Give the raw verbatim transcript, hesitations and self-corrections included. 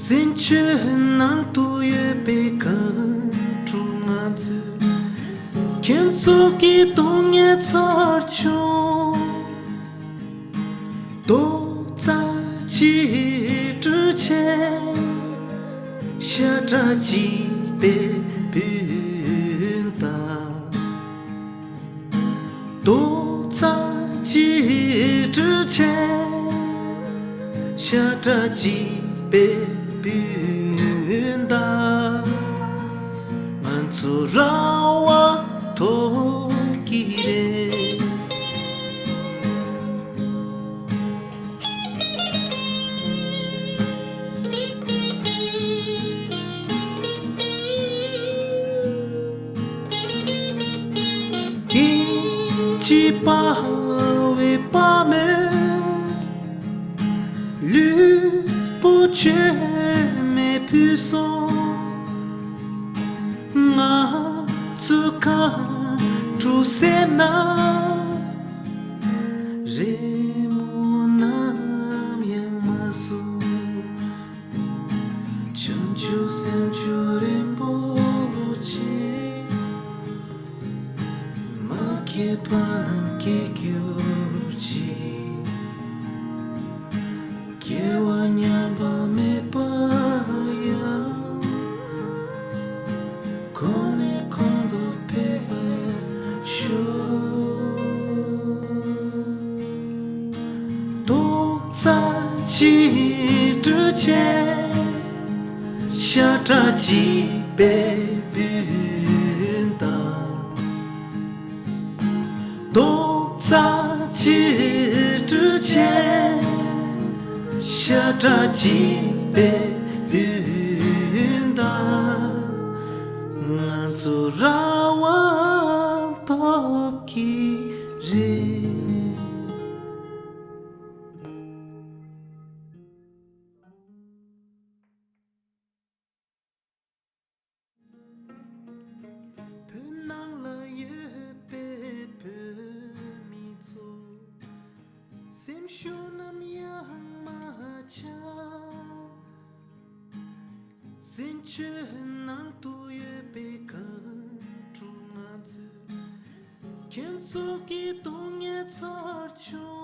སེམས་ཁྱོད་ནང་དུ་ཡོད་པའི་གངས་ཕྲུག་ང་ཚོས། ཁྱེད་ཚོ་གི་སྡུག་བསྔལ་ཚོར་བྱུང་། རྡོག་རྩ་གཅིག་སྒྲིལ་བྱས། ཤ་ཁྲག་གཅིག་པའི་སྤུན་ཟླ། རྡོག་རྩ་གཅིག་སྒྲིལ་བྱས། ཤ་ཁྲག་གཅིག་པའི་སྤུན་ཟླ། ང་ཚོ་ར་བ་ཐོབ་ཀྱི་རེད། སྐད་ཅིག་སྤར་བའི་པར་མོས། ལུས་པོ་བཅོས་མའི་ཕུན་སུམ། ང་ཚོའི་གངས་ཕྲུག་སེམས་ན། རི་མོ་ནམ་ཡང་མ་བཟོ། བྱང་ཆུབ་སེམས་མཆོག་རིན་པོ་ཆེ། མ་སྐྱེས་པ་རྣམས་སྐྱེ་གྱུར་ཅིག་སྐྱེ་བ་ཉམས་པ་མེད་པ་ཡང་། གོང་ནས་གོང་དུ་འཕེལ་བར་ཤོག་རྡོག་རྩ་གཅིག་སྒྲིལ་བྱས། ཤ་ཁྲག་གཅིག་པའི་སྤུན་ཟླ། རྡོག་རྩ་གཅིག་སྒྲིལ་བྱས། ཤ་ཁྲག་གཅིག་པའི་སྤུན་ཟླ། ང་ཚོ་ར་བ་ཐོབ་ཀྱི་རེད། བོད་ནང་ལ་ཡོད་པའི་བོད་མི་ཚོ། སེམས་ཤུགས་ནམ་ཡང་མ་ཆག་སེམས་ཁྱོད་ནང་དུ་ཡོད་པའི་གངས་ཕྲུག་ང་ཚོས། ཁྱེད་ཚོ་གི་སྡུག་བསྔལ་ཚོར་བྱུང་།